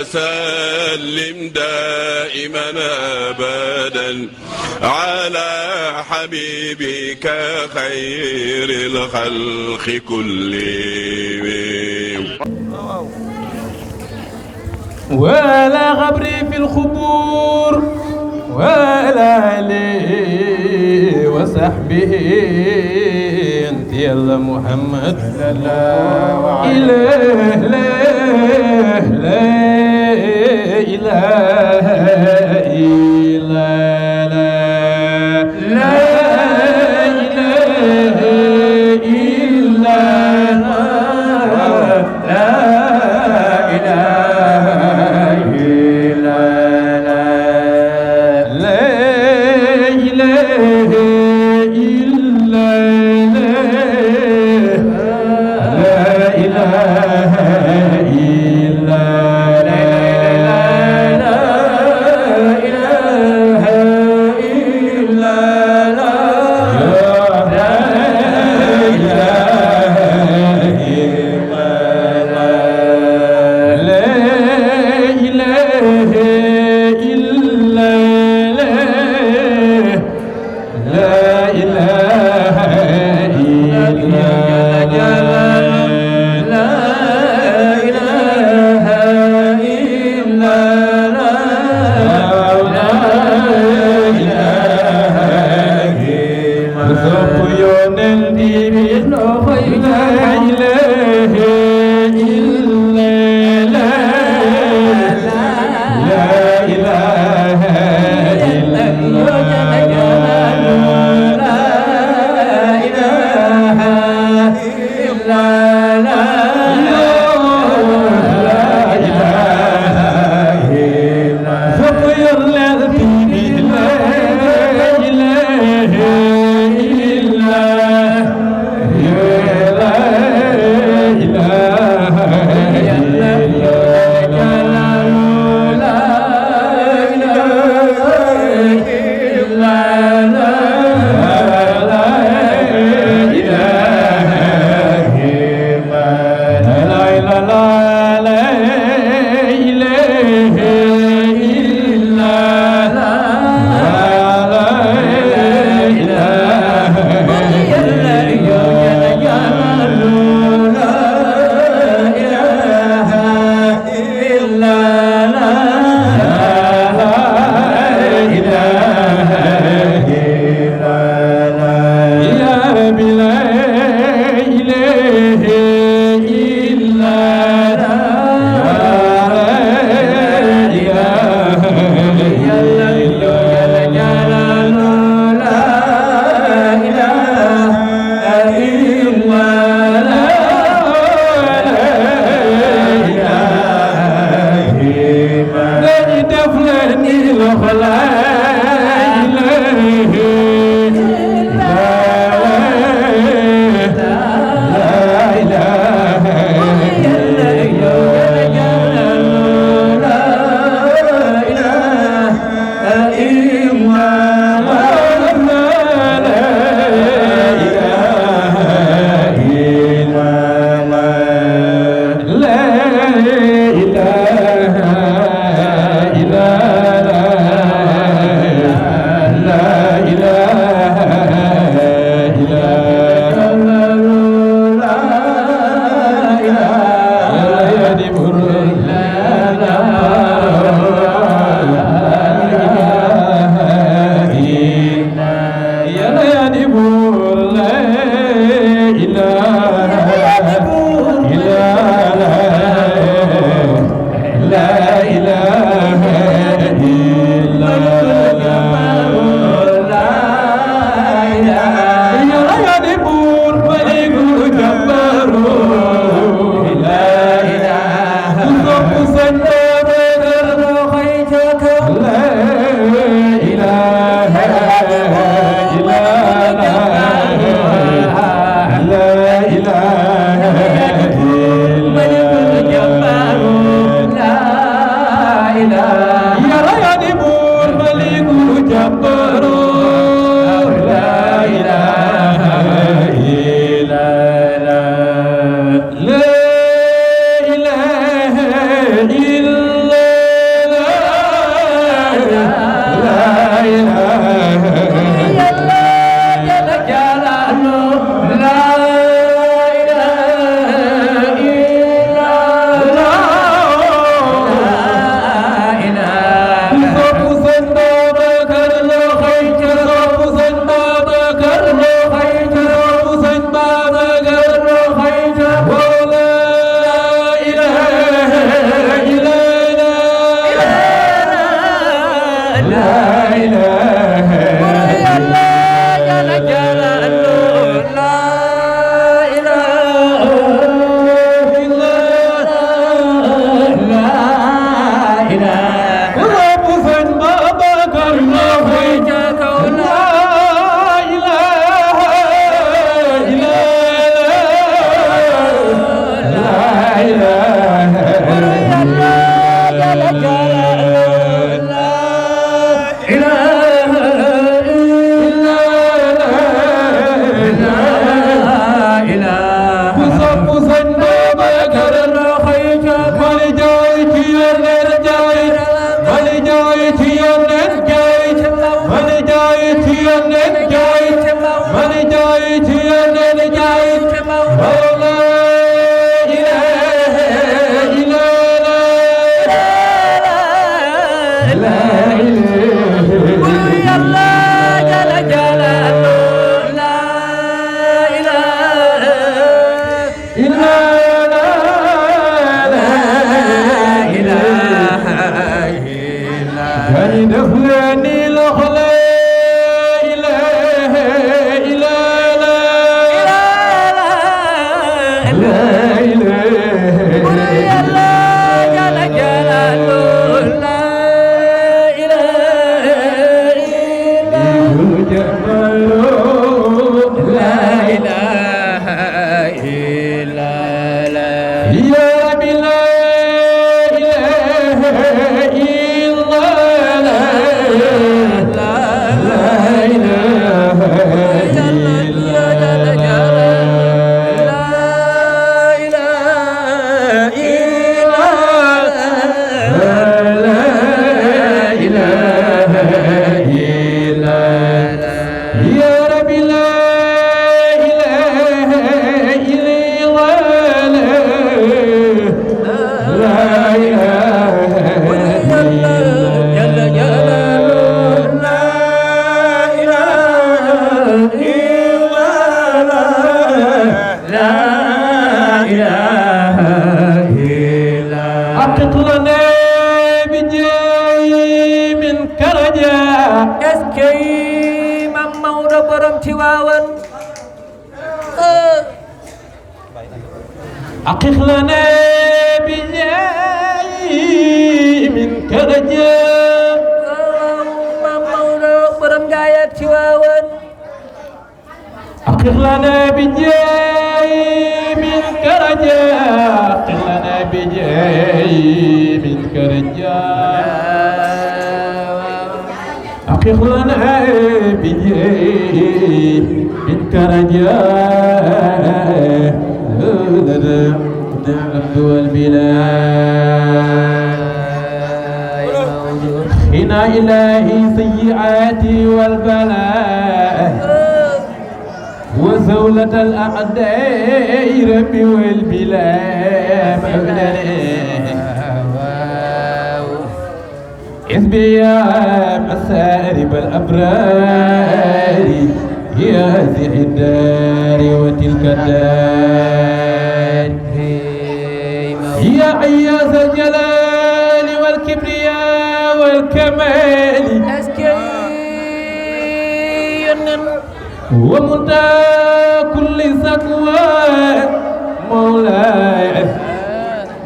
سلم دائما أبدا على حبيبك خير الخلق كلهم ولا غبري في الخبور ولا آله وصحبه أنت يا محمد إله لا إله إلا لا إله إلا لا إله إلا لا إله إلا لا إله إلا لا أقف لنا بالله منك رجاء مولى برم جاية تواون أقف لنا بالله منك رجاء أقف لنا بالله منك رجاء أقف لنا بالله منك رجاء العبد والبلاد حنا إلهي سيئاتي والبلاء وزولة الأعداء ربي والبلاد اثبي يا مسارب الأبرار يا هذه الدار وتلك الدار يا عياذ الجلال والكبرياء والكمال ومنتهى كل سقوى مولاي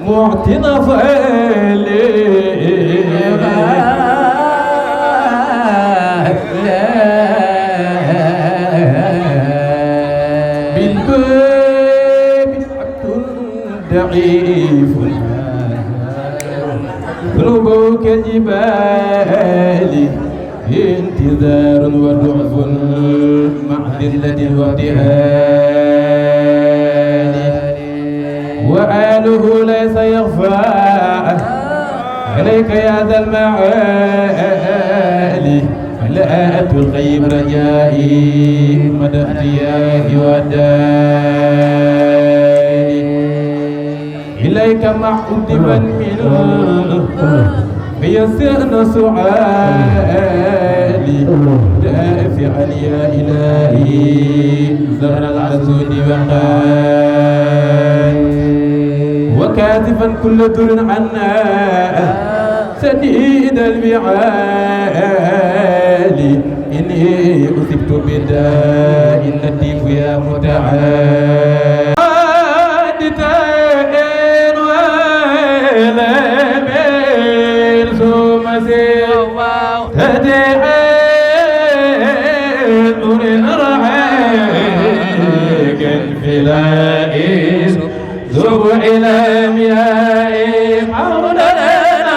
معتنا فعلي ضعيف ذنوبه كالجبال انتظار وضعف مع ذلة وابتهال وآله ليس يخفى عليك يا ذا المعالي فلا تلقي رجائي مدى احتياجي وداني إليك محبوبا منه فيسرنا سعالي دافعا يا إلهي زهر العسود وقال وكاذفا كل در عنا سديد البعال إني أصبت بداء لطيف يا متعال فلائس ذو إلام يا مولانا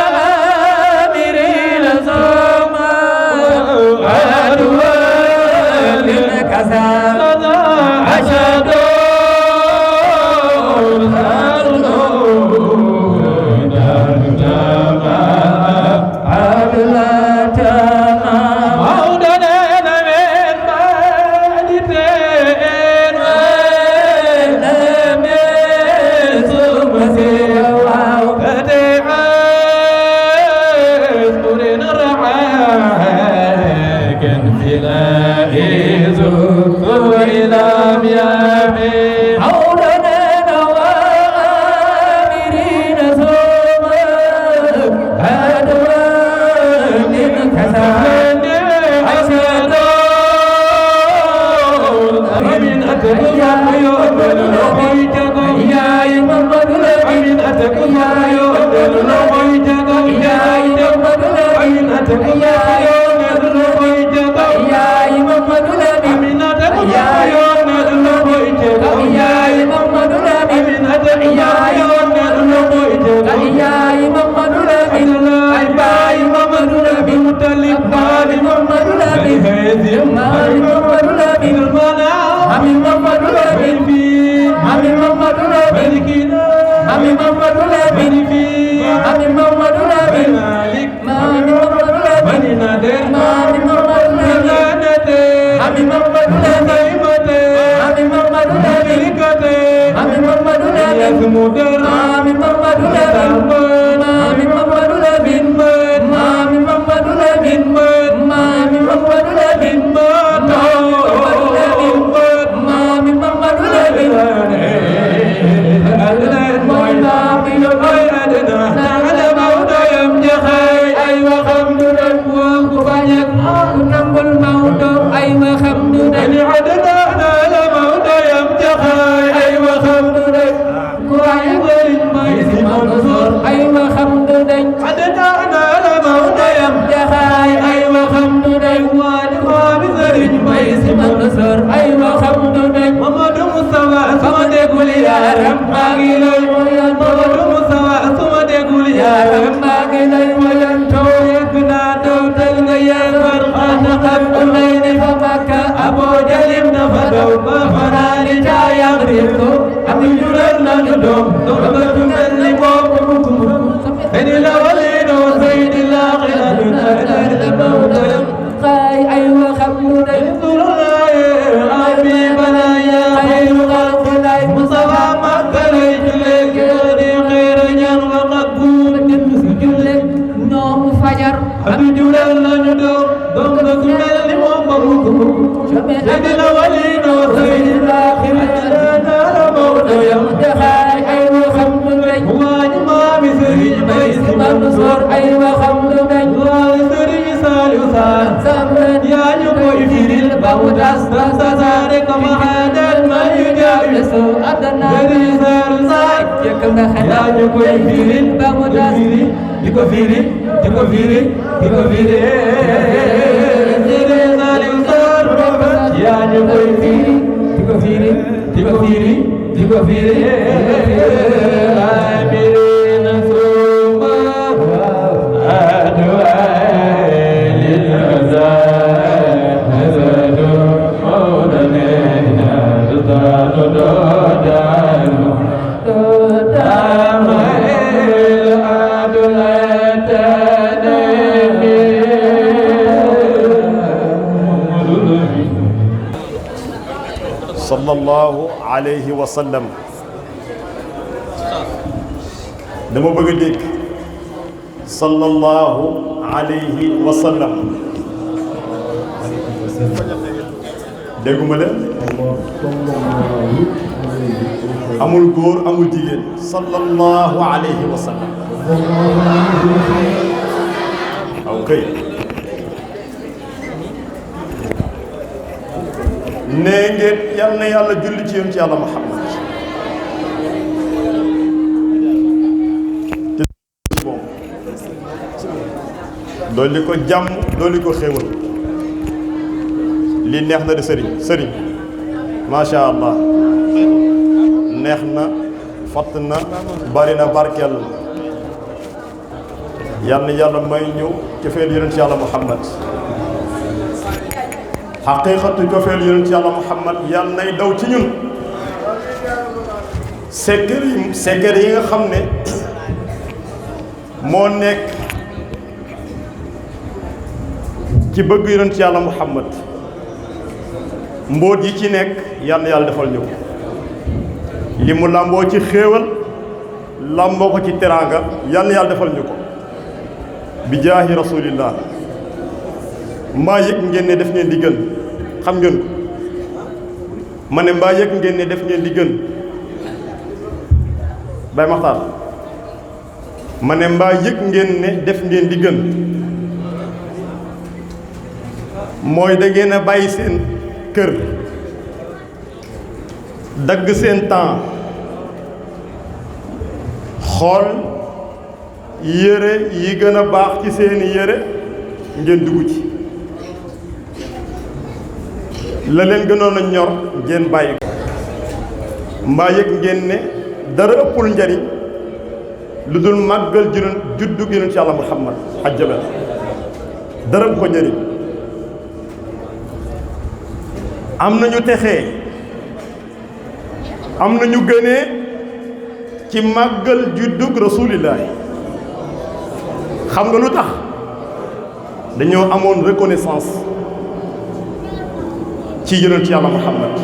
وامرين صوما عدوا للكسام أشهدوا Mami Mamadou Lamine Mami Mamadou Lamine Mami Mamadou Lamine Mami Mamadou Lamine Mami Mamadou Lamine Mami Mamadou Lamine Mami Mamadou Lamine Mami Mamadou Lamine Mami Mamadou Lamine Mami Mamadou Lamine Mami Mamadou Lamine Mami Mamadou Lamine Mami Mamadou Lamine Mami Mamadou Lamine Mami Mamadou Lamine mooy maami yo ay aduna ala mawdoyam jaxay ay waxam du dem ku bañak ku nangul mawdo ay waxam du dem aduna ala mawdoyam jaxay ay waxam du dem ku bañak may si Mansour ay waxam du dem aduna ala mawdoyam jaxay ay waxam du dem wali maami Serigne may si Mansour ay waxam du dem Mamadou Moustapha sama dégul yaram maa ngi lay Mamadou Moustapha sama dégul yaram maa ngi lay wayantoo yegg naa dootal nga yeefar xana xam ulay ni fa Makka Abo Jalim na fa daw ba fanaani caayam réeko am jural nañu doom bëgg mel ni boobu beni la waliinoo saydi laaxiratu na mawdayam xaay ay waxam lu day suraaye ay bi balaaya xayru xalqilaay Mustafa Makka lay julle di xeera ñaan wax ak buur dem si julle ñoomu fajar am jural nañu doom bëgg mel ni moom ba mu saydi la waliinoo saydi laaxiratu na mawdayam xaay ay waxam lu day waaji maami Sëriñ Mbay Si Mansour ay waxam lu day waaji Sëriñ Saliou Sarr yaa ñu koy firil ba mu tas tasaare kama xaadal ma yu jaayu so adana Sëriñ Sarr yaa ñu koy firil ba mu tas di ko firi Sëriñ Saliou Sarr yaa ñu koy firi di ko firi amirina suma adwa sallallahu alayhi wa sallam dama bëgg a dégg sallallahu alayhi wa sallam dégguma leen amul góor amul jigéen sallallahu alayhi wa sallam ok nee ngeen yal na yàlla julli ci yonent yàlla Muhammad te moom dolli ko jàmm dolli ko xéewal lii neex na de sëriñ macha allah neex na fatt na bari na barkeel yal na yàlla may ñëw cofeel yonent yàlla Muhammad xaqiiqatu cofeel yonent yàlla Muhammad yàlla nay daw ci ñun secret yi nga xam ne moo nekk ci bëgg yonent yàlla Muhammad mbóot yi ci nekk yàlla yàlla defal ñëw li mu làmboo ci xéewal làmboo ko ci teraanga yàlla yàlla defal ñu ko bi jaahi rasulillah mbaa yëg ngeen ne def ngeen di gën xam ngeen ko ma ne mbaa yëg ngeen ne def ngeen di gën bay maxtaar ma ne mbaa yëg ngeen ne def ngeen di gën mooy da ngeen a bàyyi seen kër dagg seen temps xool yére yi gën a baax ci seeni yére ngeen dugg ci la leen gënoon a ñor ngeen bàyyi ko mbaa yëg ngeen ne dara ëppul njariñ lu dul màggal juddug yonent Yàlla Muhammad xajjabel dara bu ko njariñ am na ñu texee am na ñu gënee ci màggal juddug rasulillahi xam nga lu tax dañoo amoon reconnaissance ci yonent yàlla Muhammad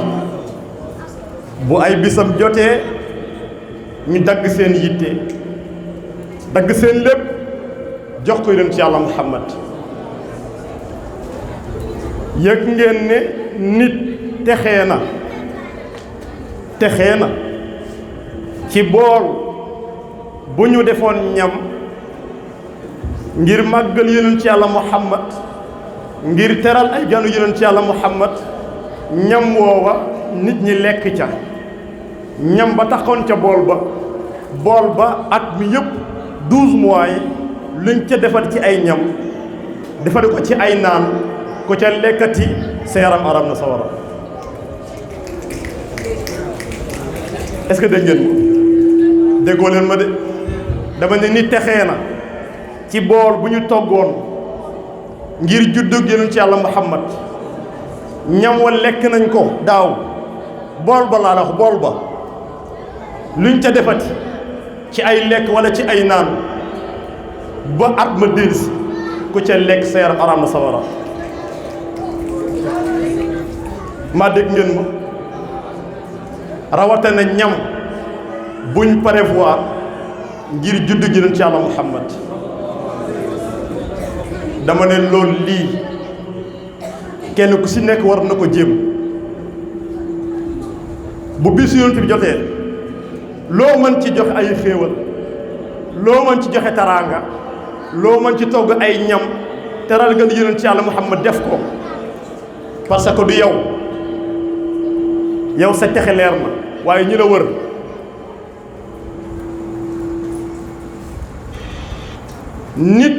bu ay bisam jotee ñu dagg seen yitte dagg seen lépp jox ko yonent yàlla Muhammad yëg ngeen ne nit texee na ci bool bu ñu defoon ñam ngir màggal yonent yàlla Muhammad ngir teral ay ganu yonent yàlla Muhammad ñam woowa nit ñi lekk ca ñam ba taxoon ca bool ba at mi yëpp 12 mois yi luñ ca defar ci ay ñam defar ko ci ay naan ko ca lekkati sa yaram aram na sawara est-ce que dégg ngeen ko déggoo leen ma de dama ne nit texee na ci bool bu ñu toggoon ngir juddug yonent ci yàlla Muhammad ñam wa lekk nañ ko daaw bool ba laa la wax bool ba luñ ca defati ci ay lekk wala ci ay naan ba at ma dellusi ku ca lekk sa yaram aram na sawara maa dégg ngeen ma rawatina ñam buñ prévoir ngir juddu gi ci yàlla Muhammad dama ne loolu lii kenn ku si nekk war na ko jéem bu bisu yonent bi jotee loo mën ci joxe ay xéewal loo mën ci joxe taraanga loo mën ci togg ay ñam teral nga yonent ci yàlla Muhammad def ko parce que du yow sa texe leer na waaye ñi la wër nit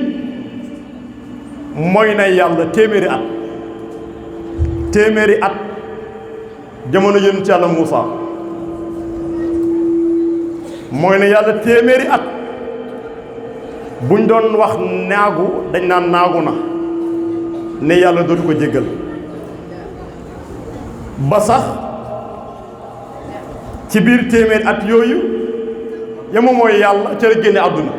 mooy na yàlla téeméeri at jamono yonent yàlla Muusa mooy na yàlla téeméeri at buñ doon wax naagu dañ naan naagu na ne yàlla dootu ko jéggal ba sax ci biir téeméeri at yooyu yama mooy yàlla ca la génne àdduna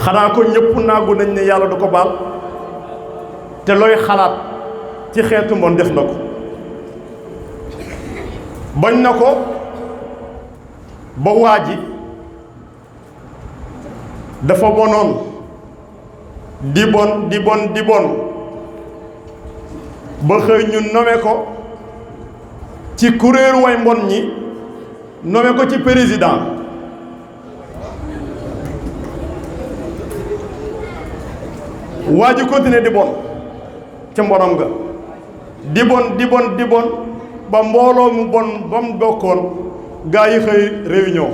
xanaa ko ñëpp naagu nañ ne yàlla du ko baal te looy xalaat ci xeetu mbon def na ko bañ na ko ba waa ji dafa bonoon di bon ba xëy ñu nome ko ci kuréelu way mbon ñi nome ko ci président waa ji continué di bon ca mbonam nga di bon ba mbooloo mu bon ba mu bokkoon gaa yi xëy réunion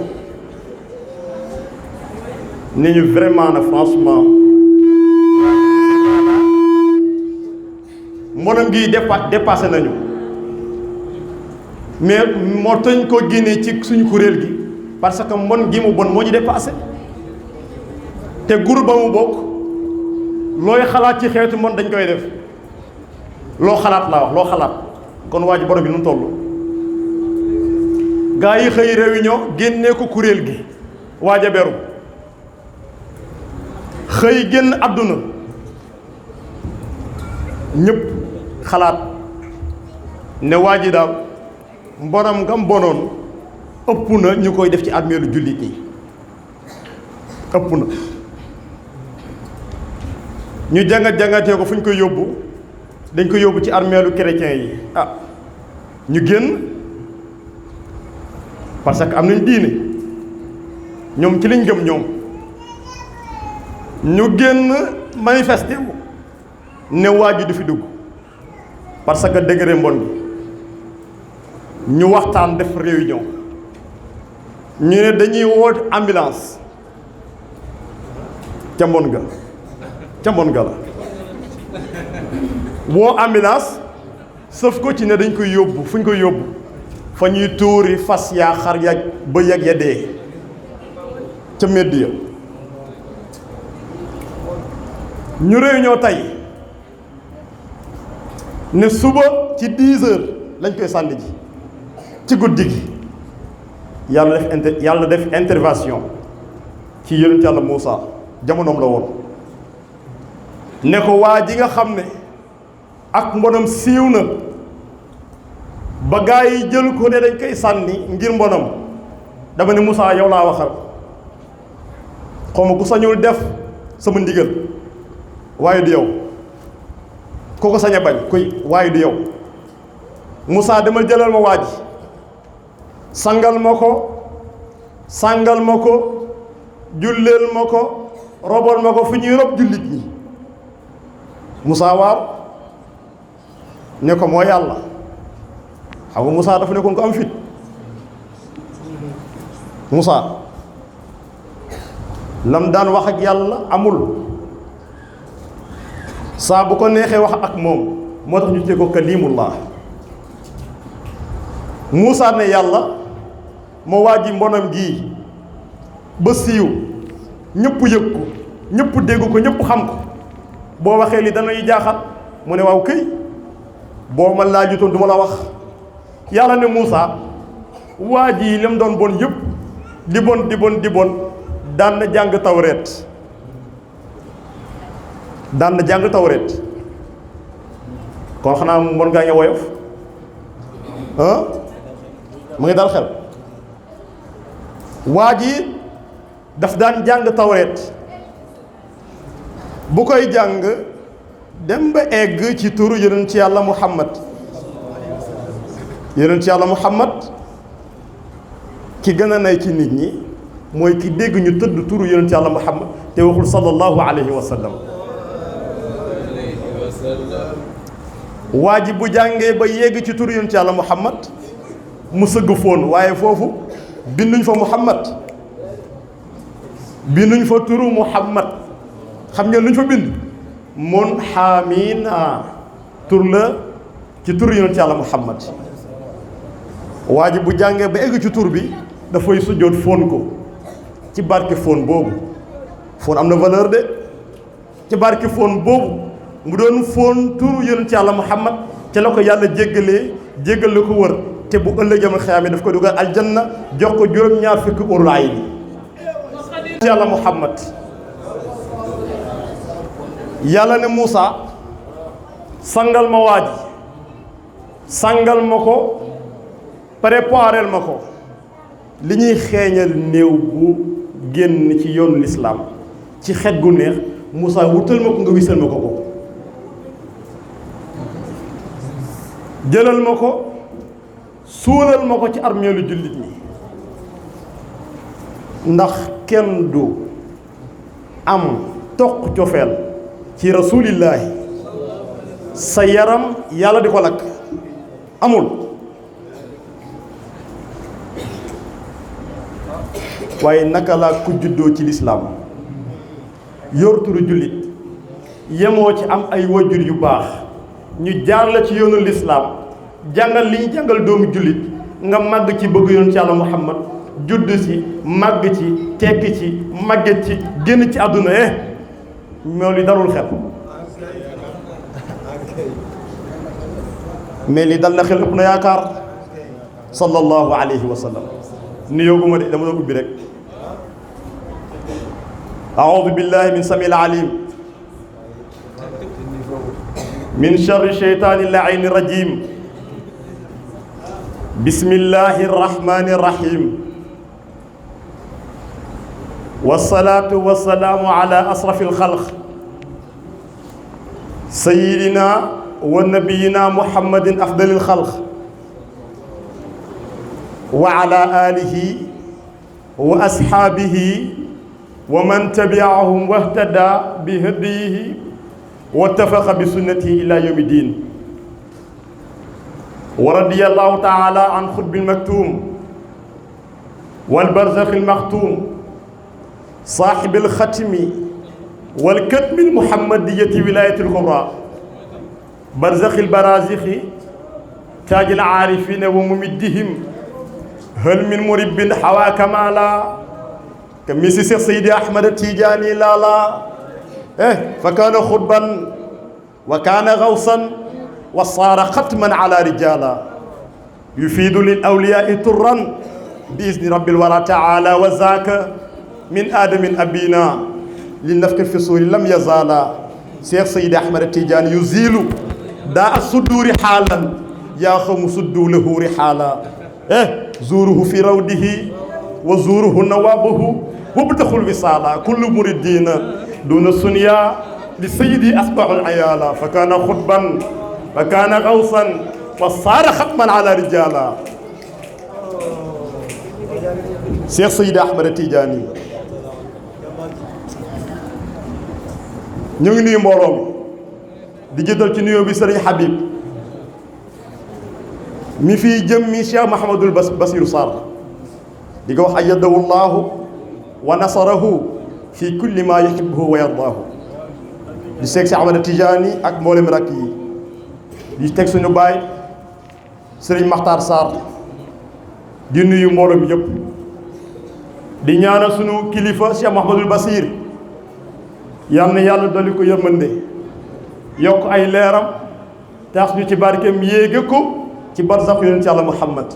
ni ñu vraiment na franchement mbonam gi dépassé nañu mais moo tañ ko génnee ci suñu kuréel gi parce que mbon gi mu bon moo ñu dépassé te groupe ba mu bokk looy xalaat ci xeetu mbon dañ koy def loo xalaat laa wax loo xalaat kon waa ji borom bi nu mu toll gaa yi xëy réunion génnee ko kuréel gi waaj a beru xëy génn àdduna ñëpp xalaat ne waa ji daal mbonam nga mbonoon ëpp na ñu koy def ci armeelu jullit yi ëpp na ñu jàngatee ko fu ñu koy yóbbu dañ ko yóbbu ci armeelu chrétien yi ñu génn parce que am nañ diine ñoom ci liñ gëm ñoom ñu génn manifesté wu ne waa ji du fi dugg parce que degré mbon bi ñu waxtaan def réunion ñu ne dañuy woote ambulance ca mbon ga la woo ambulance sëf ko ci ne dañ koy yóbbu fu ñu koy yóbbu fa ñuy tuuri fas yaa xar ya ba yeg ya dee ca medd ya ñu réunion tey ne suba ci 10 heures lañ koy sànni ji ci guddi gi yàlla def intervention ci yonent yàlla Muusa jamonoom la woon ne ko waa ji nga xam ne ak mbonam siiw na ba gaa yi jël ko ne dañ koy sànni ngir mbonam dama ne Muusa yow laa waxal xaw ma ku sañul def sama ndigal waaye du yow ku ko sañ a bañ kuy waaye du yow Muusa demal jëlal ma waa ji sangal ma ko julleel ma ko robal ma ko fu ñuy rob jullit ñi Muusa waaw ne ko moo yàlla xam nga Muusa dafa nekkoon ko am fit Muusa lam daan wax ak yàlla amul saa bu ko neexee wax ak moom moo tax ñu tuddee ko kalimullah Muusa ne yàlla moo waa ji mbonam gii ba siiw ñëpp yëg ko ñëpp dégg ko ñëpp xam ko boo waxee li danañu jaaxal mu ne waaw këy boo ma laajutoon du ma la wax yàlla ne Muusa waa ji li mu doon bon yëpp di bon daan na jàng tawreet kon xanaa mbon ngaa ngi woyof mu ngi dal xel waa ji daf daan jàng tawreet bu koy jàng dem ba egg ci turu yonent yàlla Muhammad ki gën a nay ci nit ñi mooy ki dégg ñu tëdd turu yonent yàlla Muhammad te waxul sallallahu alayhi wa sallam waa ji bu jàngee ba yegg ci turu yonent yàlla Muhammad mu sëgg foon waaye foofu binduñ fa Muhammad binduñ fa turu Muhammad xam ngeen luñ fa bind mun xaamina tur la ci turu yonent yàlla Muhammad waa ji bu jàngee ba egg ci tur bi dafay sujjóot foon ko ci barke foon boobu foon am na valeur de ci barke foon boobu mu doon foon turu yonent yàlla Muhammad ca la ko yàlla jéggal la ko wër te bu ëllëg jamal xiyaama daf ko dugal aljanna jox ko juróom-ñaar fukki urul ayni yàlla Muhammad yàlla ne Muusa sangal ma waa ji sangal ma ko préparel ma ko li ñuy xeeñal néew bu génn ci yoonu lislaam ci xet gu neex Muusa wutal ma ko nga wisal ma ko jëlal ma ko suulal ma ko ci armeelu jullit ñi ndax kenn du am toq cofeel ci rasuulillaahi sa yaram yàlla di ko lakk amul waaye naka laa ku juddoo ci lislaam yor turu jullit yemoo ci am ay wajur yu baax ñu jaar la ci yoonu lislaam jàngal li ñu jàngal doomu jullit nga màgg ci bëgg yoon ci yàlla Muhammad judd ci màgg ci tekki ci màgget ci génn ci àdduna moo li dalul xel mais li dal na xel ëpp na yaakaar sallallahu alayhi wa sallam niyooguma de dama doon ubbi rek a'uudu billahi min samil alim min sharri shaytaani la'iini rajim bismillahi rahmani rahim wasalaatu wasalaamu ala asrafi alxalq sayidina wa nabiyina muhammadin afdali alxalq wa ala alihi wa ashaabihi wa man tabiahum wahtada bi hadiyihi wattafaqa bi sunnatihi ila yawmi din wa radiyallahu taala an xutbil maktum wal barzaxil maxtum saaxibil xatmi wal katmil muhammadiyati wilayatil kubra barzaxil barazixi taajil aarifina wa mumiddihim hal min muribbin xawaa kamala ka misi Seex Seydi Ahmad Tijaani laala fa kaana xutban wa kaana gawsan wa saara xatman ala rijala yufiidu lil awliyaai turran bi izni rabbil wara taala wa zaaka min aadamin abina li nafki fi suuri lam yazala Cheikh Seydi Ahmad Tidiane yuzilu daa sudduuri xaalan yaa xawmu suddu lahu rixaala zuuruhu fi rawdihi wa zuuruhu nawaabuhu wabtaxul wisaala kullu muridina duna sunya li sayidi asbaxul ayaala fa kaana xutban fa kaana xawsan wa saara xatman ala rijala Cheikh Seydi Ahmad Tidiane ñu ngi nuyu mbooloo mi di jëddal ci nuyoo bi sëriñ Habib mi fii jëm mi Cheikh Mahamadul Basiru Sarr di ko wax ayyadahu llahu wa nasarahu fi kulli ma yuhibbuhu wa yardaahu di seeg si Ahmad Tidiane ak mboolem rakk yi di teg suñu baay sëriñ Makhtar Sarr di nuyu mbooloo mi yëpp di ñaanal suñu kilifa Cheikh Mahamadul Basir yal na yàlla dolli ko yërmande yokk ay leeram tax ñu ci barkeem yéege ko ci barzaxu yonent yàlla Muhammad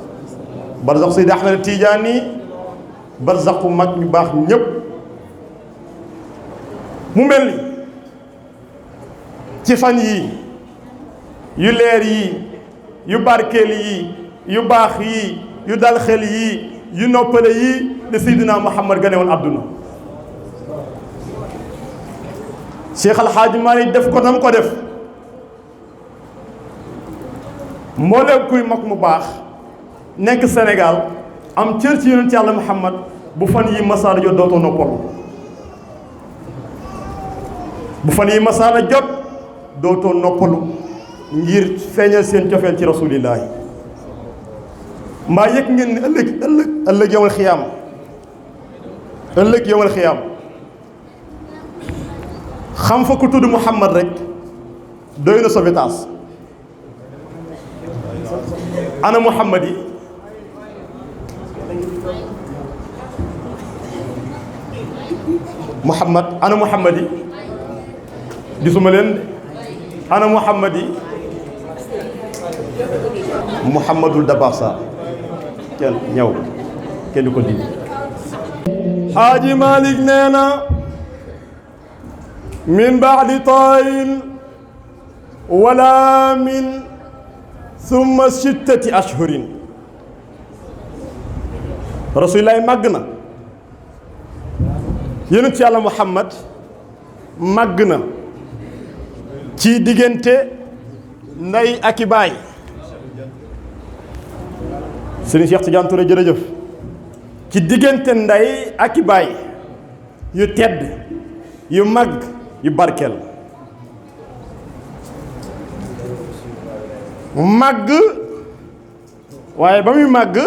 barzaxu Seydi Ahmad Tidiane barzaxu mag ñu baax ñépp mu mel ni ci fan yii yu leer yii yu barkeel yii yu baax yii yu dal xel yii yu noppale yii de Seydina Muhammad gane woon àdduna Cheikh Al Hadj Malick def ko nam ko def mbooleem kuy mag mu baax nekk Sénégal am cër ci yonent yàlla Muhammad bu fan yi masaana jot dootoo noppalu bu fan yi masaana jot dootoo noppalu ngir feeñal seen cofeel ci rasulillahi mbaa yëg ngeen ne ëllëg yawmal xiyaam xam fa ku tudd Muhammad rek doy na sauvetage ana Muhammad yi ana Muhammad yi gisuma leen ana Muhammad yi Muhammadul Dabasa kenn ñëw kenn du ko dindi Haaji Malick nee na min baadi taayin wala min summa sittati ashhurin rasulillahi màgg na yonent yàlla Muhammad màgg na ci diggante ndey ak i baay Sëriñ Cheikh Tidiane Touré jërëjëf ci diggante ndey ak i baay yu tedd yu màgg yu barkeel màgg waaye ba muy màgg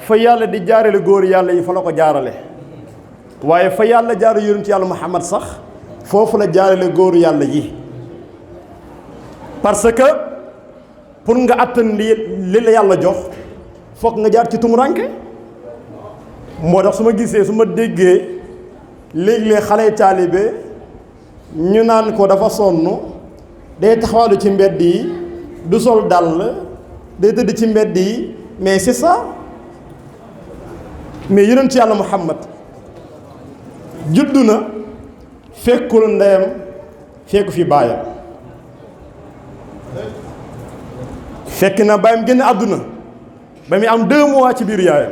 fa yàlla di jaarale góor yàlla yi fa la ko jaarale waaye fa yàlla jaarale yonent yàlla Muhammad sax foofu la jaarale góor yàlla yi parce que pour nga àttan li la yàlla jox foog nga jaar ci tumuranke moo tax su ma gisee su ma déggee léeg-léeg xale taalibe ñu naan ko dafa sonn day taxawaalu ci mbedd yi du sol dàll day tëdd ci mbedd yi mais c'est ça mais yonent yàlla Muhammad juddu na fekkul ndeyam fekku fi baayam fekk na baayam génn àdduna ba muy am 2 mois ci biir yaayam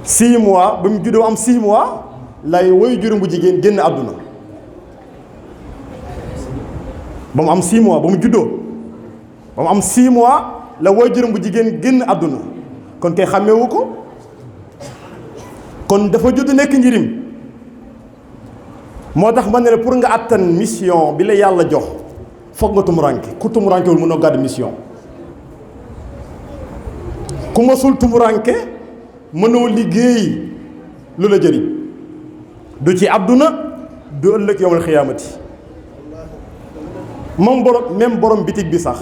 6 mois ba mu juddoo am 6 mois lay woy juróom bu jigéen génn àdduna ba mu am 6 mois ba mu juddoo ba mu am 6 mois la woy juróom bu jigéen génn àdduna kon kay xàmmeewu ko kon dafa judd nekk njirim moo tax ma ne la pour nga àttan mission bi la yàlla jox foog nga tumuranke ku tumurankewul mënoo gàddu mission ku masul tumuranke mënoo liggéey lu la jëriñ du ci àdduna du ëllëg yawmal xiyaamati même borom bitig bi sax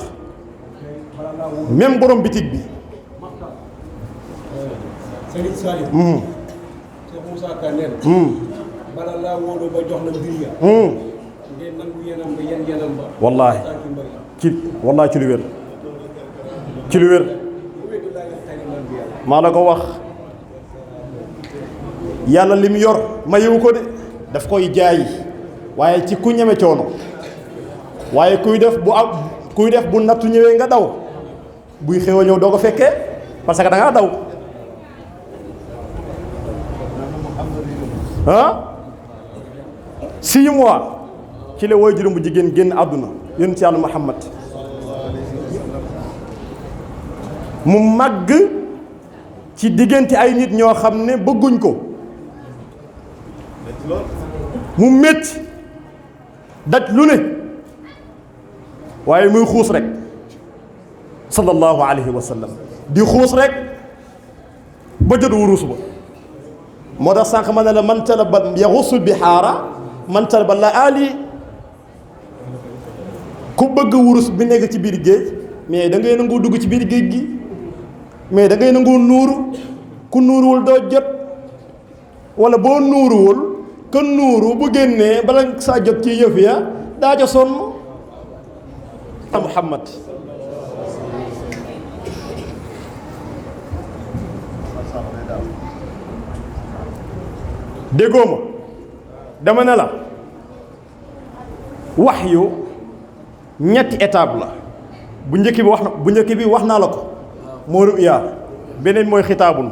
même borom bitig bi Serigne Saliou Cheikh Moussa Ka neen bala laa wóolu ba jox la mbir ya ngeen nangu yenam ba yenam ba wallaahi wallaahi ci lu wér ci lu wér maa la ko wax yàlla li mu yor mayewu ko de daf koy jaay waaye ci ku ñeme coono waaye kuy def bu nattu ñëwee nga daw buy xew a ñëw doo ko fekkee parce que da ngaa daw ah 6 mois ci la waajuram bu jigéen génn àdduna yonent Yàlla Muhammad mu màgg ci diggante ay nit ñoo xam ne bëgguñ ko mu métti daj lu ne waaye muy xuus rek sallallahu alayhi wa sallam di xuus rek ba jot wurus ba moo tax sànq ma ne la man talaba yaxusul bihaara man talaba la ali ku bëgg wurus bi nekk ci biir géej mais da ngay nangoo dugg ci biir géej gi mais da ngay nangoo nuuru ku nuuruwul doo jot wala boo nuuruwul ka nuuru bu génnee bala saa jot ci yëf ya daa ca sonn Muhammad déggoo ma dama ne la wax yu ñetti étape la bu njëkk bi wax naa la ko moo ruyaa beneen mooy xitaabun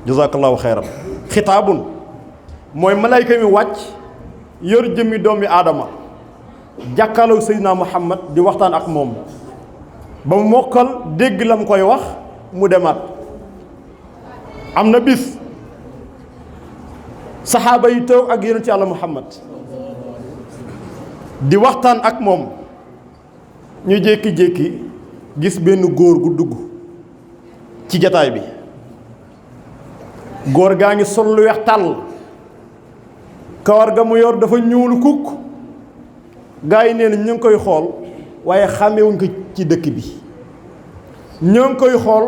jazakallahu xeyran xitaabun mooy malayka mi wàcc yor jëmmi doomi aadama jàkkaarloog Seydina Muhammad di waxtaan ak moom ba mu mokkal dégg la mu koy wax mu demaat am na bis saxaaba yi toog ak yonent Yàlla Muhammad di waxtaan ak moom ñu jékki-jékki gis benn góor gu dugg ci jataay bi góor gaa ngi sol lu weex tàll kawar ga mu yor dafa ñuul kukk gaa yi nee na ñu ngi koy xool waaye xàmmewuñ ko ci dëkk bi ñoo ngi koy xool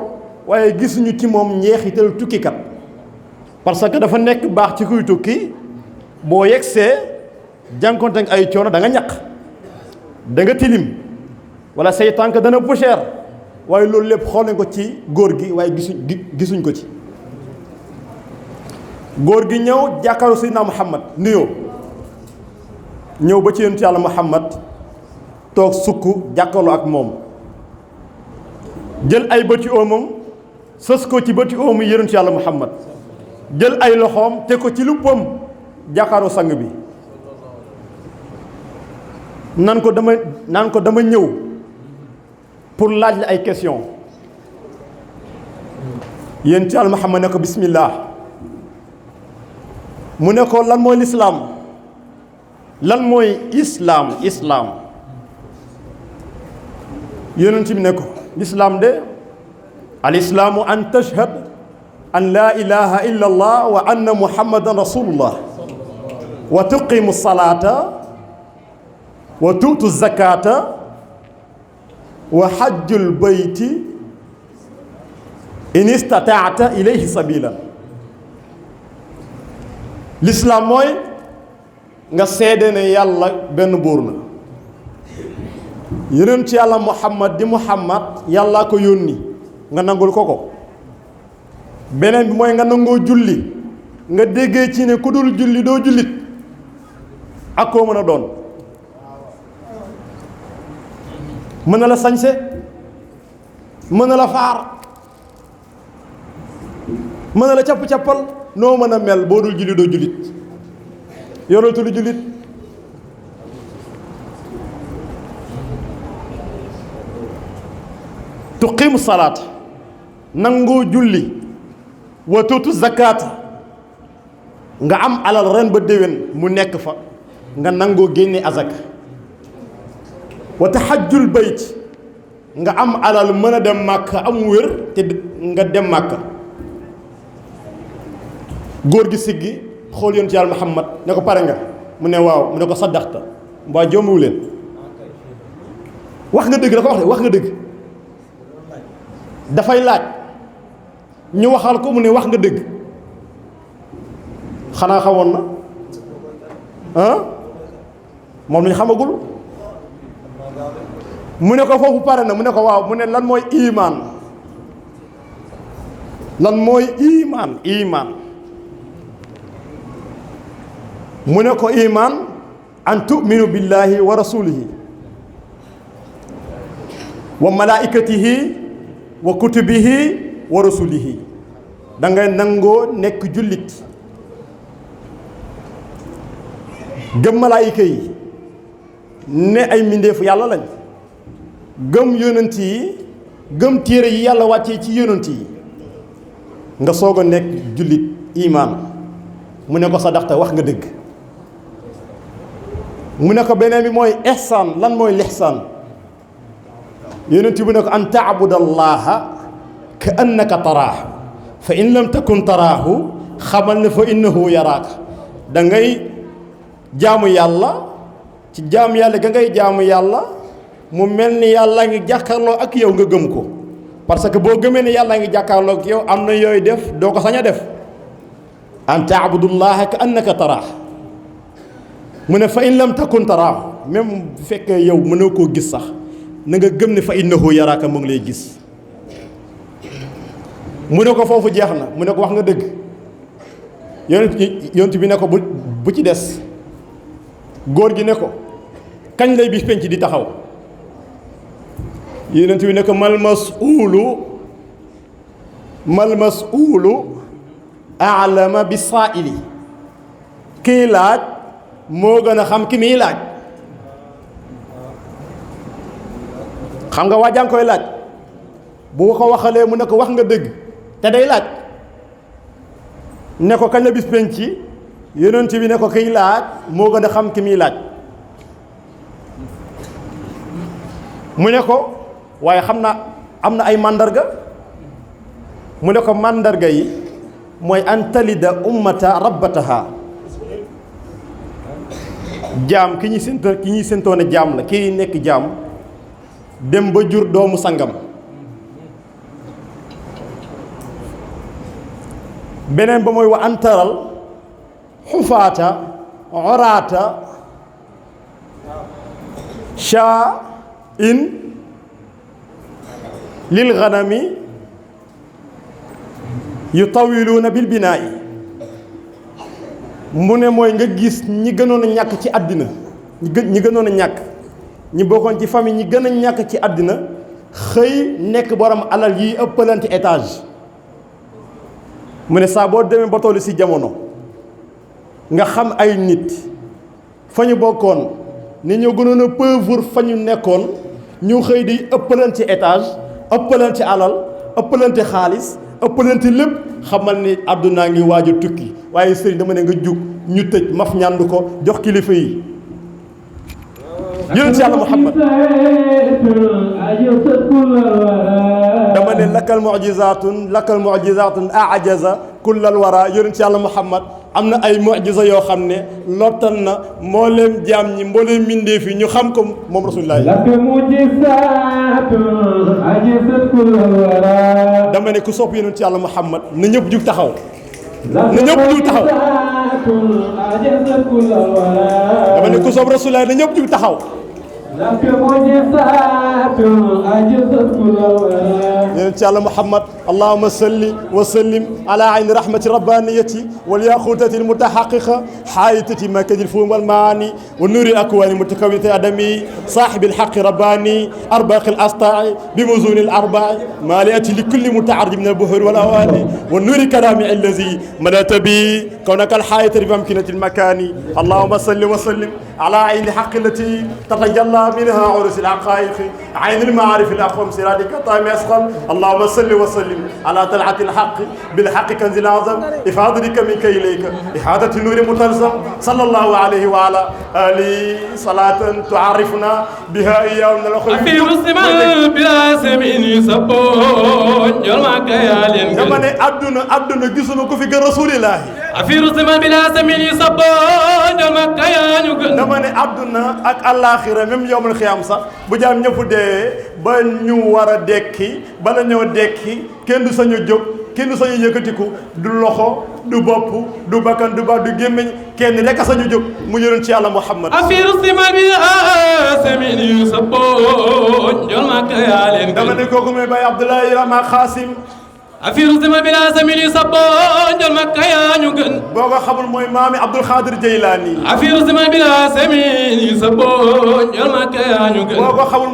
waaye gisuñu ci moom njeexital tukkikat parce que dafa nekk baax ci kuy tukki boo yegsee jànkonte ak ay coono da nga ñaq da nga tilim wala say tànk dana poussière waaye loolu lépp xool nañ ko ci góor gi waaye gisuñ ko ci góor gi ñëw jàkkaaru Seydina Muhammad nuyoo ñëw ba ci yonent Yàlla Muhammad toog sukk jàkkaarloo ak moom jël ay bëti oomam sës ko ci bëti oomu yonent Yàlla Muhammad jël ay loxoom te ko ci luppam jàkkaaroo sang bi naan ko dama ñëw pour laaj la ay question yonent Yàlla Muhammad ne ko bismillah mu ne ko lan mooy lislaam lan mooy islaam yonent bi ne ko lislaam de al islaamu an tashhad an laa ilaha illa allah wa anna muhammadan rasulullah wa tuqimu salata wa tuutu zakata wa hajjul bayti in istataata ilayhi sabila lislaam mooy nga seede ne yàlla benn buur la yonent ci yàlla muhammad di muhammad yàllaa ko yónni nga nangul ko beneen bi mooy nga nangoo julli nga déggee ci ne ku dul julli doo jullit ak koo mën a doon mën na la sañse mën na la faar mën na la capp-cappal noo mën a mel boo dul julli doo jullit yorootu lu jullit tuqimu salaat nangoo julli wa tuutu zakaata nga am alal ren ba déwén mu nekk fa nga nangoo génne azak wa tahajjul bayt nga am alal mën a dem màkk am wér te nga dem màkk góor gi siggi xool yonent Yàlla Muhammad ne ko pare nga mu ne waaw mu ne ko saddaxta mbaa jommuwu leen wax nga dëgg da ko wax de wax nga dëgg dafay laaj ñu waxal ko mu ne wax nga dëgg xanaa xawoon na moom lañ xamagul mu ne ko foofu pare na mu ne ko waaw mu ne lan mooy iman lan mooy iman mu ne ko iman an tu'minu billahi wa rasulihi wa malaikatihi wa kutubihi wa rasulihi da ngay nangoo nekk jullit gëm malaayika yi ne ay mbindeefu yàlla lañ gëm yonent yi gëm téere yi yàlla wàccee ci yonent yi nga soog a nekk jullit iman mu ne ko sadaxta wax nga dëgg mu ne ko beneen bi mooy ihsaan lan mooy lihsaan yonent bi ne ko an taabudallaha ka annaka taraahu fa in lam takun taraahu xamal ne fa innahu yaraaka da ngay jaamu yàlla ci jaamu yàlla ga ngay jaamu yàlla mu mel ni yàlla ngi jàkkaarloo ak yow nga gëm ko parce que boo gëmee ne yàlla ngi jàkkaarloo ak yow am na yooyu def doo ko sañ a def an taabudullaha ka annaka taraahu mu ne fa in lam takun taraahu même bu fekkee yow mënoo koo gis sax na nga gëm ne fa innahu yaraaka mu ngi lay gis mu ne ko foofu jeex na mu ne ko wax nga dëgg yonent bi ne ko bu ci des góor gi ne ko kañ lay bis penc di taxaw yonent bi ne ko mal mas'uulu a'lama bi saa'ili kii laaj moo gën a xam ki muy laaj xam nga waajaa ngi koy laaj bu ko waxalee mu ne ko wax nga dëgg te day laaj ne ko kañ la bis penc yonent bi ne ko kiy laaj moo gën a xam ki muy laaj mu ne ko waaye xam na am na ay màndarga mu ne ko màndarga yi mooy an talida ummata rabbataha jaam ki ñuy séntoone jaam la kii nekk jaam dem ba jur doomu sangam beneen ba mooy wa antaral xufaata oraata shaa in lil ganami yu tawiluuna bil binaayi mu ne mooy nga gis ñi gënoon a ñàkk ci àddina ñi gënoon a ñàkk ñi bokkoon ci famille ñi gën a ñàkk ci àddina xëy nekk borom alal yi ëppalante étage mu ne saa boo demee ba tollu ci jamono nga xam ay nit fa ñu bokkoon ni ñoo gënoon a pauvre fa ñu nekkoon ñu xëy di ëppalante étage ëppalante alal ëppalante xaalis ëppalante lépp xamal ni àddunaa ngi waaj a tukki waaye sëriñ dama ne nga jug ñu tëj maf ñànd ko jox kilifa yi yonent yàlla Muhammad dama ne lakkal mu'jizatun a'jaza kullal wara yonent yàlla Muhammad am na ay mu'jiza yoo xam ne lottal na mbooleem jaam ñi mbooleem mbindeef yi ñu xam ko moom rasulullah dama ne ku sopp yonent yàlla Muhammad na ñëpp jug taxaw na ñëpp jug taxaw dama ne ku sopp rasulullah na ñëpp jug taxaw yonent yàlla Muhammad allahumma salli wa sallim ala ayni rahmati rabbaniyati wal yaqutati al mutahaqiqa hayatati makadi al fum wal maani wa nuri al akwani mutakawinati adami sahib al haqq rabbani arbaq al asta'i bi muzun al arba'i maliati li kulli muta'arrij min al buhur wal awani wa nuri kalami allazi malata bi kawnaka al hayati bi amkinati al makani allahumma salli wa sallim ala ayni haqq allati tatajalla منها عرس الحقائق عين المعارف الأقوم سرادك طعم أسقم اللهم صل وسلم على طلعة الحق بالحق كنز الأعظم إفاضلك منك إليك إحاطة النور متلزم صلى الله عليه وعلى آله صلاة تعرفنا بها إياه من الأخوة في مسلم بلا سمين يسبون يرمك يا لين كما أبدنا جسنا كفي رسول الله في مسلم بلا سمين يسبون يرمك يا نيوغل dama ne àdduna ak àllaaxira même yowmal xiyaam sax bu jaam ñëpp dee ba ñu war a dekki bala ñoo dekki kenn du sañu jóg kenn sañu yëkkatiku du loxo du bopp du bakkan du baat du gémmiñ kenn rek a sañu jóg mu yonent ci yàlla Muhammad afiru simal bi semin yu sa boñ jol Makka yaa leen dama ne kooku may Baye Abdoulaye Rama Xaasim afiru simal bi semin yu sa boñ jol Makka yaa ñu gën boo ko xamul mooy maami Abdul Xaadir Jeylaani afiru simal bi semin yu sa boñ jol Makka yaa ñu gën boo ko xamul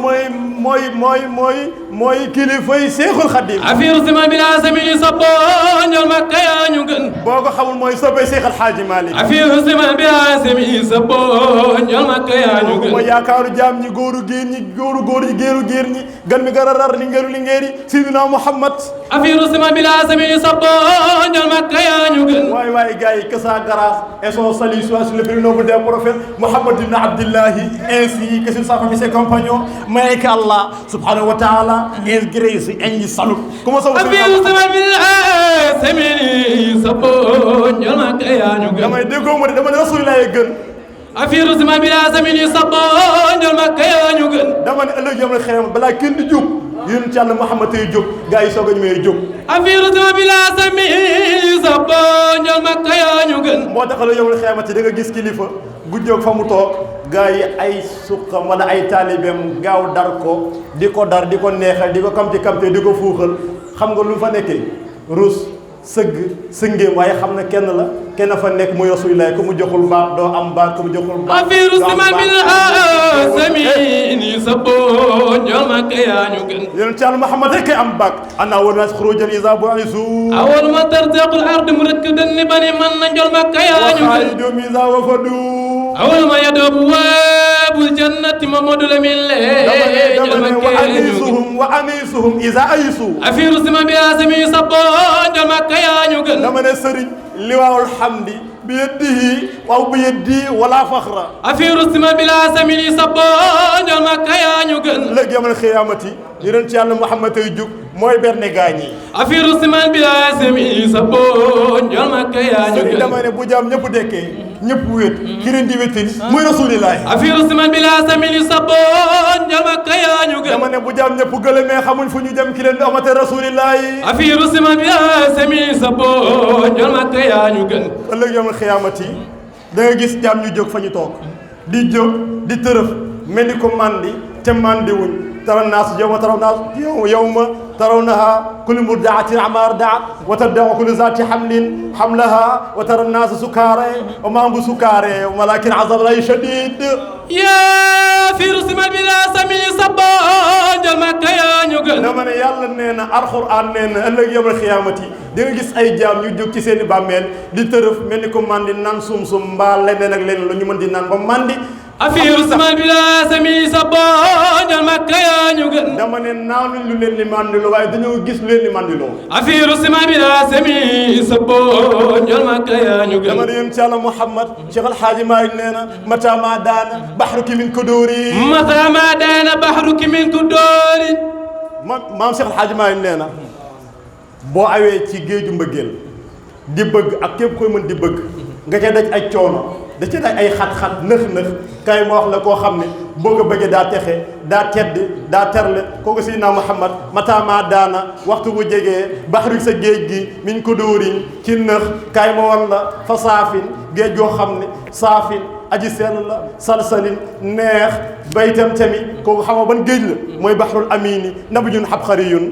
mooy kilifay Seexul Xadim afiru simal bi semin yu sa boñ jol Makka yaa ñu gën boo ko xamul mooy soppay Seex Alxaaji Maalik afiru simal bi semin yu sa boñ jol Makka yaa ñu gën mooy yaakaaru jaam ñi góoru géer ñi góor ñi géer ñi gan mi gararar li ngeeri Sidina Muhammad afiru simal bi semin yu sa boñ jol Makka yaa ñu gën waay gars yi que sa grâce et son salut soit sur le plus noble des prophètes Muhammad ibn Abdillahi ainsi que sur sa famille ses compagnons may que Allah subhanahu wa ta'ala his grace and his salute comment ça afiru simal bi semin yu sa boñ jol Makka yaa ñu gën damay déggoo ma dama ne Rasulullah gën afiru simal bi semin yu sa boñ jol Makka yaa ñu gën dama ne ëllëg yom la xëyam balaa kenn di jóg yéen ci Yàlla Muhammad tey jóg gars yi soog a ñu may jóg afiru simal bi semin yu sa boñ jol Makka yaa ñu gën moo tax ëllëg yom la xëyamati da nga gis kilifa gu jóg fa mu toog gars yi ay suqam wala ay taalibeem gaaw dar ko di ko neexal di ko kamte di ko fuuxal xam nga lu fa nekkee rus sëgg sëngéem waaye xam na kenn fa nekk muy Rasulullah ku mu joxul baat doo am baat ku mu joxul baat afiru simal bi semin yu sa boñ jol Makka yaa ñu gën yéen ci Yàlla Muhammad rek am baat ana war naas xurujan iza bu'isu awal ma tarzaqul ard mu rek dënn bani man na jol Makka yaa ñu gën doom iza wafadu awal ma yadoobu waabul jannati Mamadou Lamine le jol Makka yaa ñu gën wa anisuhum iza ayisu afiru simal bi semin yu sa boñ jol Makka yaa ñu gën dama ne sëriñ liwaawul hamdi bi yadihi waaw bi yadi wala faxra afiru simal bi semin yu sa boñ jol Makka yaa ñu gën léegi yamal xiyaamati yonent ci Yàlla Muhammad ay jug mooy berne gaañi afiru simal bi semin yu sa boñ jol Makka yaa ñu gën dama ne bu jaam ñëpp dekkee ñëpp wét ki leen di wéttali muy Rasulullah afiru simal bi semin yu sa boñ jol Makka yaa ñu gën dama ne bu jaam ñëpp gëlëmee xamuñ fu ñu dem ki leen di amate Rasulullah afiru simal bi semin yu sa boñ jol Makka yaa ñu gën ëllëg yamal xiyaamati da nga gis jaam ñu jóg fa ñu toog di jóg di tërëf mel ni ko mandi te mandi wuñ ترى الناس يوم ترونها كل مرضعة عما أرضعت وتدع كل ذات حمل حملها وترى الناس سكارى وما هم بسكارى ولكن عذاب الله شديد يا في رسم البلا سمي صبا جل مكة يا نيوغل dama ne yàlla nee na alxuraan nee na ëllëg yawmal xiyaamati di nga gis ay jaam ñu jóg ci seen i bàmmeel di tërëf mel ni ko mandi naan sum mbaa leneen ak leneen la ñu mën di naan ba mandi afiru simal bila sami sabba jal makka ya ñu gën dama ne naanuñ lu leen di mandiloo waaye dañoo gis lu leen di mandiloo afiru simal bila sami sabba jal makka ya ñu gën dama ne yéen ci Yàlla Muhammad Cheikh El Hadji Malick nee na mata ma daana baxruki min kudóori mata ma daana baxruki min kudóori maam Cheikh El Hadji Malick nee na boo awee ci géeju mbëggeel di bëgg ak képp koy mën di bëgg nga ca daj ay coono da ca daj ay xat-xat nëx kay ma wax la koo xam ne boo ko bëggee daa texe daa tedd daa terle kooku Seydina Muhammad mataamaa daana waxtu bu jegee baxru sa géej gi miñ ko dóoriñ ci nëx kay ma wan la fa saafin géej goo xam ne saafin aji sell la salsalin neex baytam tamit kooku xam nga ban géej la mooy baxrul amini nabiyun habxariyun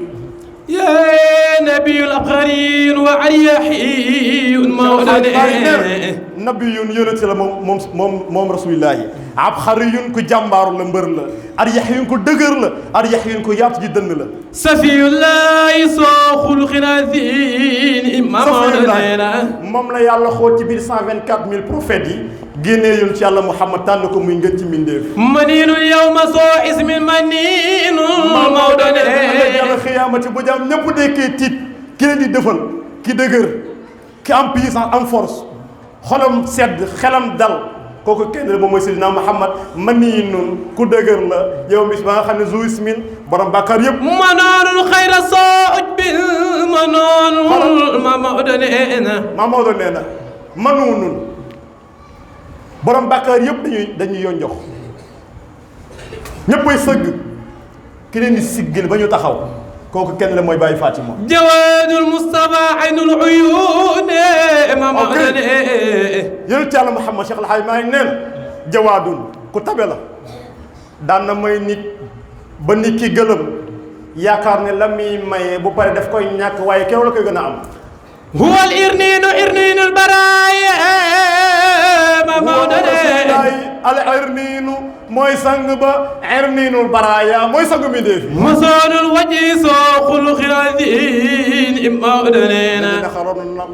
يا نبي الأبخارين وعريحي مولاني nabiyun yonent la moom rasulillahi abxariyun ku jàmbaaru la mbër la aryaxiyun ku dëgër la aryaxiyun ku yaatu ji dënn la safiyullahi soo xuluqin azim moom la yàlla xool ci biir 124000 prophètes yi génnee yoon ci Yàlla Muhammad tànn ko muy ngën ci mbindeef maniinul yawma soo ismin maniinul mawdane yàlla xiyaamati bu jaam ñëpp dekkee tiit ki leen di defal ki dëgër ki am puissance am force xolam sedd xelam dal kooku kenn la moom mooy Seydina Muhammad maniinun ku dëgër la yow bis ba nga xam ne zu ismin borom bàkkaar yëpp manoonul xayra soo ujbil manoonul ma Maodo nee na manuunun borom bàkkaar yëpp dañuy yonjox ñëpp ay sëgg ki leen di siggil ba ñu taxaw kooku kenn la mooy Baye Fatima. jawaadul Mustafa aynul uyuun ma Maodo yonent Yàlla Muhammad Cheikh El Hadj Malick nee na jawaadun ku tabe la daan na may nit ba nit ki gëlëm yaakaar ne la muy maye bu pare daf koy ñàkk waaye keroog la koy gën a am. huwal irniinul baraaya ma Maodo al irniinu mooy sang ba irniinul baraaya mooy sang mi def. masoonul waji soo xuluqil aziim Maodo nee na.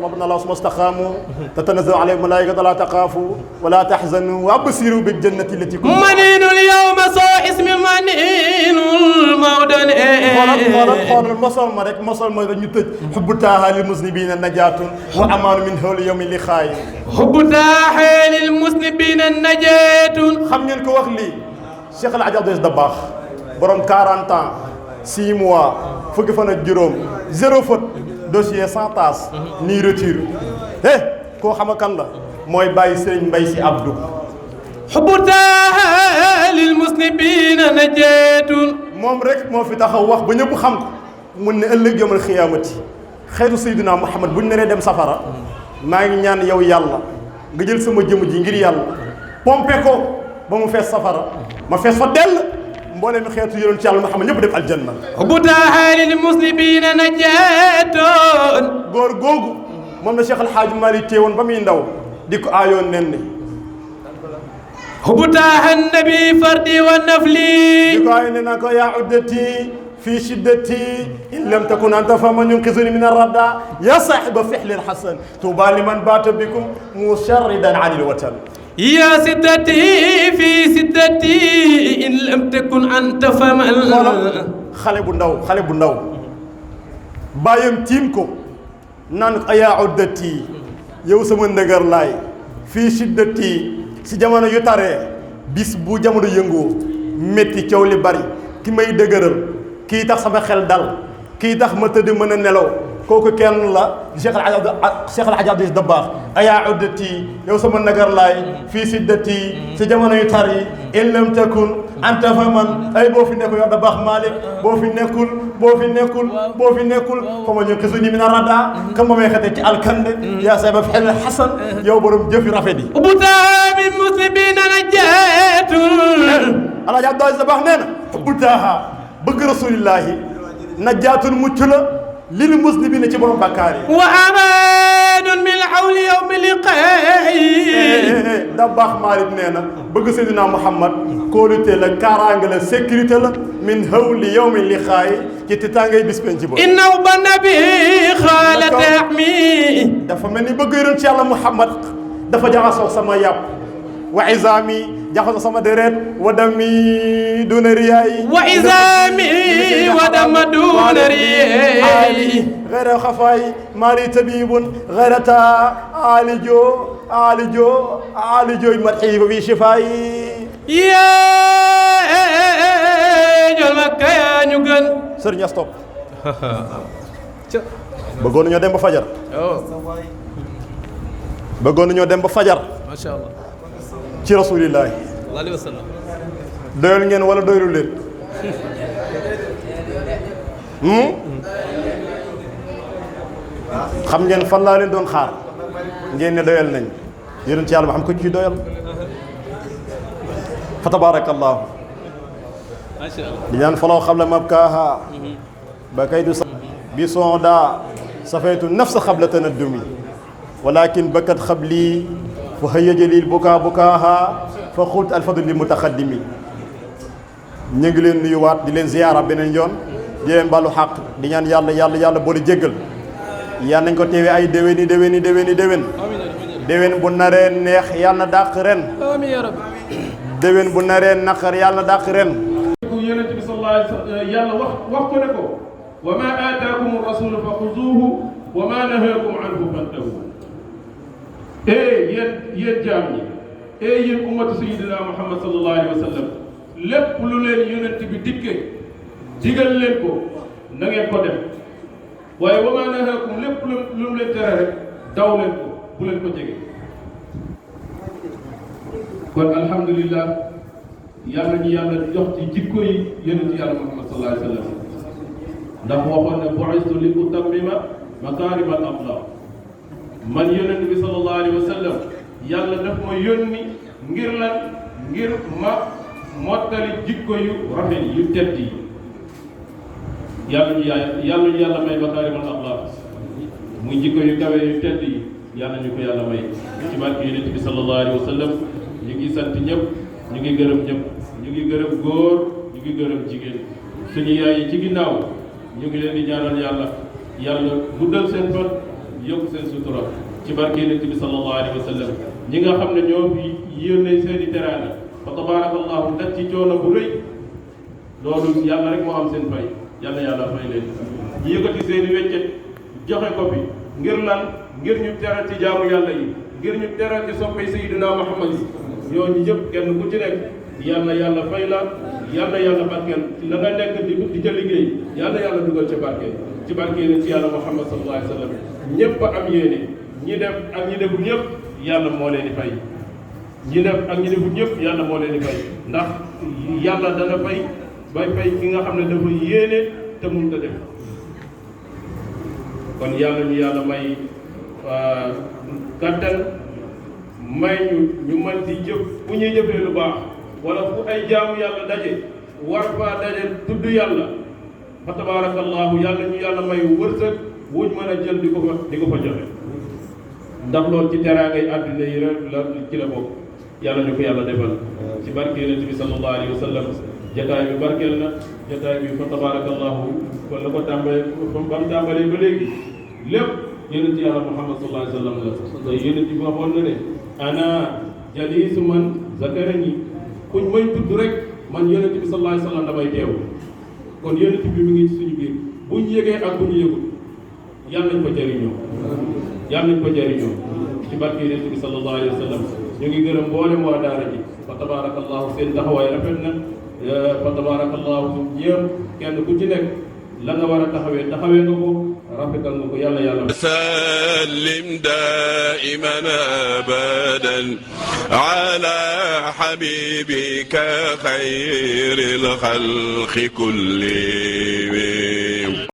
ربنا الله استقاموا تتنزل عليهم الملائكة لا تخافوا ولا تحزنوا وابشروا بالجنة التي كنتم منين اليوم سو اسم منين المودن xoolal mosal ma rek mosal ma rek ñu tëj xubbu taaha lil musnibina najaatun wa amaanu min hawli yawmi liqaayi xubbu taaha lil musnibina najaatun xam ngeen ko wax lii Cheikh El Hadj Abdou Dabakh borom 40 ans 6 mois fukki fan ak juróom 0 faute dossier sans tasse ni retire koo xam kan la mooy bàyyi Serigne Mbaye Sy Abdou. xubutaaha lil musnibina najaatun moom rek moo fi taxaw wax ba ñëpp xam ko mun ne ëllëg yawmal xiyaamati xeetu Seydina Muhammad buñ neree dem safara maa ngi ñaan yow yàlla nga jël sama jëmm ji ngir yàlla pompe ko ba mu fees safara ma fees fa dell mboolem xeetu yonent Yàlla Muhammad ñëpp dem aljanna. xubutaaha lil musnibina najaatun góor googu moom la Cheikh El Hadj Malick teewoon ba muy ndaw di ko aayoon nen ne. xubutaaha nabi fardi wa nafli. di ko aayoon ne naa ko yaa uddati fi shiddati in lam takun anta fa man yunqizuni min arrada ya saaxiba fixlil xasan tuuba liman baata bikum musharridan anil watan. yaa siddati fi siddati in lam takun anta famal. xale bu ndaw bàyyam tiim ko naan ko yaa uddati yow sama ndëgër laay fii shiddati si jamono yu taree bis bu jamono yëngoo métti coow li bari ki may dëgëral kii tax sama xel dal kii tax ma tëdd mën a nelaw kooku kenn la Cheikh El Hadj Abdou Dabakh ayaa uddati yow sama nagar laay fii siddati si jamono yu tar yi in lam takun anta fa man ay boo fi nekkul yow Dabakh Malick boo fi nekkul fa ma ñu xisuni min arada kam ma may xete ci alkande yaa sayba fi xel xasan yow borom jëf yu rafet yi ubutaaha min muslimina najaatun El Hadj Abdou Dabakh nee na ubutaaha bëgg rasulillahi najaatun mucc la lil muslimina ci borom bakkaar yi. wa amaanun min hawli yawmi liqaa'i. Dabakh Malick nee na bëgg Seydina Muhammad kóolute la kaaraange la sécurité la min hawli yawmi liqaa'i ci titaangay bis penc ba. innahu ba nabi xaala taxmi. dafa mel ni bëgg yonent ci Yàlla Muhammad dafa jaxasoo sama yàpp wa izaami jaxasoo sama deret wa dami duna riyaay. wa izaami wa dama duna riyaay. غير خفاي مالي تبيب غير تا عالجو مرحيب في شفاي يا جول مكة يا نيوغن سيرني ستوب bëggoon nañoo dem ba fajar ما شاء الله ci rasulillahi sallallahu alayhi wa sallam doyal ngeen wala doylu leen xam ngeen fan laa leen doon xaar ngeen ne doyal nañ yonent Yàlla ma xam ko ci doyal fa tabarakallahu di ñaan falaw xabla mabkaaha ba kaydu bi sonda safaytu nafsa xabla tanaddumi walakin bakat xabli fa hayyaja lil bukaaha fa xult alfadlu lil mutaxaddimi ñu ngi leen nuyuwaat di leen ziyaara beneen yoon di leen baalu xaq di ñaan yàlla boole jéggal yàlla nañ ko teewee ay déwéni déwén bu naree neex yàlla na dàq ren amiin yaa rabbi déwén bu naree naqar yàlla na dàq ren yonent bi sallallahu alayhi wa sallam yàlla wax ko ne ko wa ma aataakum rasulu fa xuzuuhu wa ma nahaakum anhu fantahu yéen jaam ñi yéen ummatu sayyidina Muhammad sallallahu alayhi wa sallam lépp lu leen yonent bi digal leen ko na ngeen ko def waaye wa maa nahaakum lépp lu mu leen tere rek daw leen ko bu leen ko jege kon alhamdulillah yàlla ñu yàlla jox ci jikko yi yonent yàlla Muhammad sallallahu alayhi wa sallam ndax waxoon ne bu'istu li utammima makaarimal axlaaq man yonent bi sallallahu alayhi wa sallam yàlla daf ma yónni ngir lan ngir ma mottali jikko yu rafet yu tedd yi yàlla ñu yàlla may makaarimal axlaaq muy jikko yu kawe yu tedd yi yàlla ñu ko yàlla may ci barke yonent bi sallallahu alayhi wa sallam ñu ngi sant ñëpp ñu ngi gërëm ñëpp ñu ngi gërëm góor ñu ngi gërëm jigéen suñu yaay yi ci ginnaaw ñu ngi leen di ñaanal yàlla guddal seen fan yokk seen sutura ci barke yonent bi sallallahu alayhi wa sallam ñi nga xam ne ñoo fi yónnee seen i teraanga fa tabarakallahu daj ci coono bu rëy loolu yàlla rek moo am seen fay yàlla fay leen ñu yëkkati seen i weccet joxe ko fi ngir lan ngir ñu teral ci jaamu yàlla yi ngir ñu teral ci soppay Sayyidina Muhammad yi ñooñu ñëpp kenn ku ci nekk yàlla fay la yàlla barkeel la nga nekk di ca liggéey yàlla dugal ca barkeel ci barkeel ci yàlla Muhammad sallallahu alayhi wa sallam ñëpp am yéene ñi def ak ñi deful ñëpp yàlla moo leen di fay ñi def ak ñi deful ñëpp yàlla moo leen di fay ndax yàlla dana fay bay fay ki nga xam ne dafa yéene te mun ta def kon yàlla may kattan may ñu mën di jëf fu ñuy jëfee lu baax wala fu ay jaamu yàlla daje war faa daje tudd yàlla fa tabarakallahu yàlla may wërsëg wuñ mën a jël di ko fa joxe ndax loolu ci teraangay àddina yi rek la ci la bokk yàlla ñu ko yàlla defal ci barke yonent bi sallallahu alayhi wa sallam jataay bi barkeel na jataay bi fa tabarakallahu kon la ko tàmbalee ba léegi lépp yonent yàlla Muhammad sallallahu alayhi wa sallam la te yonent bi waxoon na ne ana jaliisu man zakarani kuñ may tudd rek man yonent bi sallallahu alayhi wa sallam damay teew kon yonent bi mi ngi ci suñu biir buñ yëgee ak buñ yëgul yàlla nañ ko jëriñoo ci barke yonent bi sallallahu alayhi wa sallam ñu ngi gërëm mboolem waa daara ji fa tabarakallahu seen taxawaay rafet na fa tabarakallahu ñëpp kenn ku ci nekk la nga war a taxawee nga ko rafetal nga ko yàlla سلم دائما ابدا على حبيبك خير الخلق كلهم